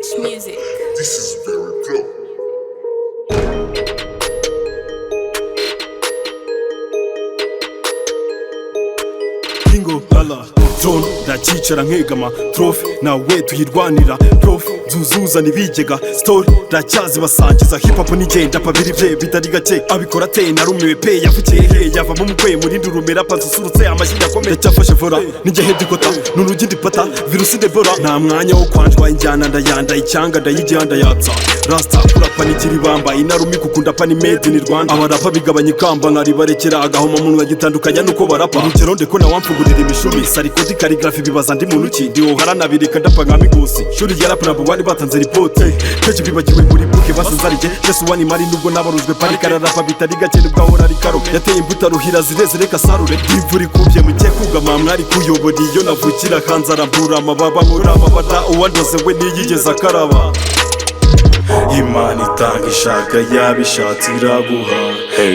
Rich Music. This is very dope. Bingo hala Throne ndakicara nkegama trophy nawe tuyirwanira prof zuzuza nibigega story ndacyazibasangiza hip hop nigenda pa biri bye bitari gake abikora te narumiwe pe yavukiye he yavamo umukwe murindi rumera pasusurutse amashyi akomeye ndacyafashe vora nijye hedikota n'urugi ndipata virusi debora nta mwanya wo kwanjwa injyana ndayanda icyanga ndayigira ndayatsa rasta kurapa nigira ibamba inarumi kukunda pa ni made in Rwanda abarapa bigabanya ikamba nkaribarekera agahoma munwa gitandukanya nuko barapa urugero ndeko na wamfugurira imishumi sarikodi karigrafi bibaza ndi muntu ki ndi oharanabireka ndapfa nka migusi shuri rya rap ntabwo bari batanze ripoti kenshi bibagiwe muri buke basanzarije yesu wani mari nubwo nabarujwe parika ararapa bitari gake nubwo ahora ari karo yateye imbuto aruhira zireze reka sarure imvura ikubye mugiye kugama mwari kuyobora iyo navukira hanze arambura amababa nkora amabada uwandoze we ntiyigeze akaraba. Imana itanga ishaka yabishatse iraguha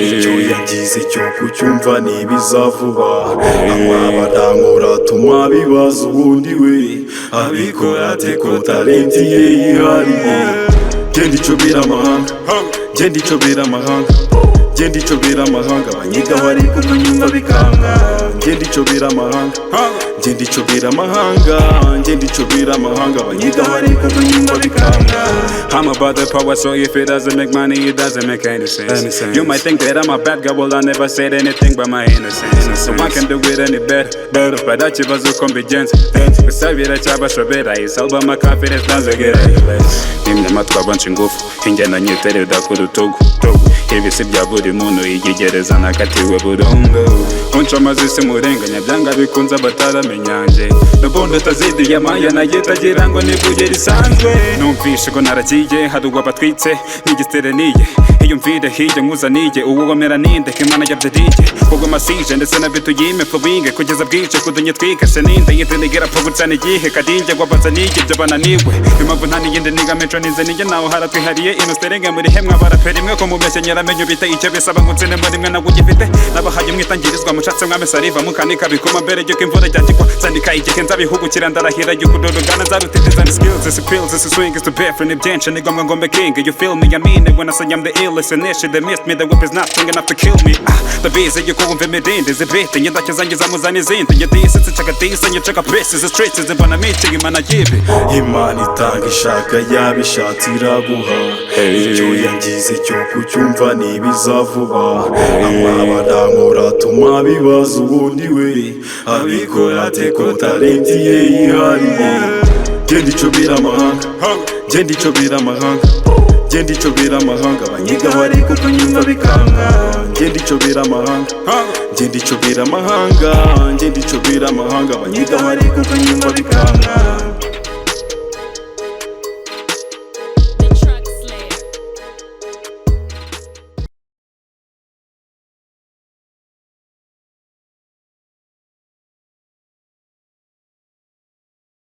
icyo yagize cyo kucyumva ntibizavuba amabara nkoratuma bibaza ubundi we abikora ate ko talenti ye yihariye. Genda icobera amahanga, genda icobera amahanga, genda icobera amahanga abanyigaho ariko kunyumva bikanga. Genda icobera amahanga, genda icobera amahanga, genda icobera amahanga abanyigaho ariko kunyumva bikanga. I'm about the power, so if it doesn't make money, it doesn't make any sense. Any sense. You might think that I'm a bad guy, well, I never said anything but my innocence. So I can do it any better, better. But that chivazo kombigenza. Gusa biracyabashobera, it's all about my confidence, doesn't get any less. Nimwe amatwi abanca ingufu, injyana nyiterera ku rutugu. Ibi si bya buri muntu, igigereza nakatiwe burundu. Unca amazi simurenganya, byanga bikunze abataramenya nje. N'ubundi utazidiye amaya nayo itagira ngo ni ibuye risanzwe. Numvishe ko naragiye, hari uwabatwitse nk'igisitereniye. Iyumvire hirya nkuzaniye, uwo wemera ninde, ko Imana yabyariye. Ubwo masije ndetse na bituyime flowing kugeza bwije kudunye twikase ninde yitinigira pfa igihe kadinge gwabazaniye ibyo bananiwe. Impamvu nta n'iyindi niga mico ninze ninjye nawe haratwihariye ino sterenge muri hemwe abaraperi imwe ko mumeshye nyiramenyo bite icyo bisaba ngo utsinde muri mwe nabwo ugifite nabahaye mwitangirizwa mushatse mwame sariva mukanika bikoma mbere yuko imvura ryagikwa nzandika igihe nzabihugukira ndarahira yuko ururugana nzarutitiza ni skills is pills is swing is to bear ni byinshi ni ngombwa ngombe king you feel me I mean it when I say I'm the illest and issue they missed me the whip is not strong enough to kill me ndabizi yuko wumva imirindi zibite nyindacyo zanjye zamuzana izindi nyidisi nshaka disi nyicaka pesi izi streets zibona meeting imana yibi. Imana itanga ishaka yabishatse iraguha icyo yagize cyo kucyumva ntibizavuba amabara nkoratuma bibaza ubundi we abikora ate ko talenti ye yihariye. Genda icobera amahanga, genda icobera amahanga, genda icobera amahanga abanyigaho ariko kunyumva bikanga. Genda icobera amahanga, genda icobera amahanga, genda icobera amahanga abanyigaho ariko kunyumva bikanga.